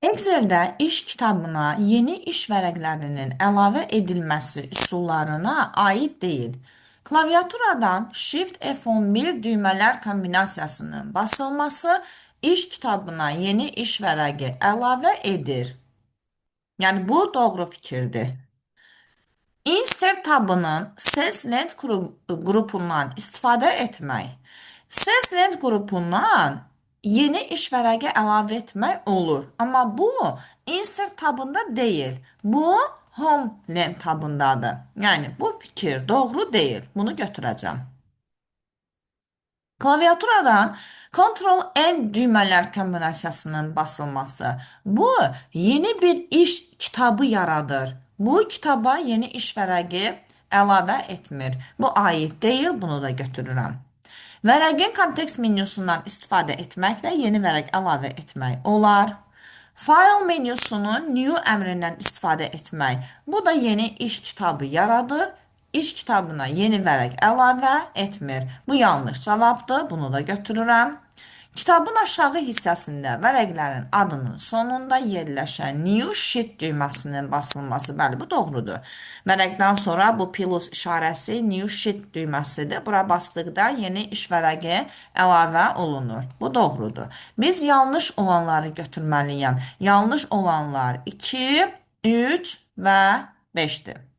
Excel-də iş kitabına yeni iş vərəqlərinin əlavə edilməsi üsullarına aid deyil. Klaviaturadan Shift F11 düymələr kombinasiyasının basılması iş kitabına yeni iş vərəqi əlavə edir. Yəni bu doğru fikirdir. Insert tabının Cells Length qrupundan istifadə etmək. Cells Length qrupundan yeni iş vərəqi əlavə etmək olur. Amma bu Insert tabında deyil. Bu Home Length tabındadır. Yəni bu fikir doğru deyil. Bunu götürəcəm. Klaviaturadan Ctrl N düymələr kombinasiyasının basılması. Bu yeni bir iş kitabı yaradır. Bu kitaba yeni iş vərəqi əlavə etmir. Bu aid deyil, bunu da götürürəm. Vərəqin kontekst menyusundan istifadə etməklə yeni vərəq əlavə etmək olar. File menyusunun New əmrindən istifadə etmək. Bu da yeni iş kitabı yaradır. İş kitabına yeni vərəq əlavə etmir. Bu yanlış cavabdır. Bunu da götürürəm. Kitabın aşağı hissəsində vərəqlərin adının sonunda yerləşən New Sheet düyməsinin basılması. Bəli, bu doğrudur. Vərəqdən sonra bu plus işarəsi New Sheet düyməsidir. Bura basdıqda yeni iş vərəqi əlavə olunur. Bu doğrudur. Biz yanlış olanları götürməliyəm. Yanlış olanlar 2, 3 və 5-dir.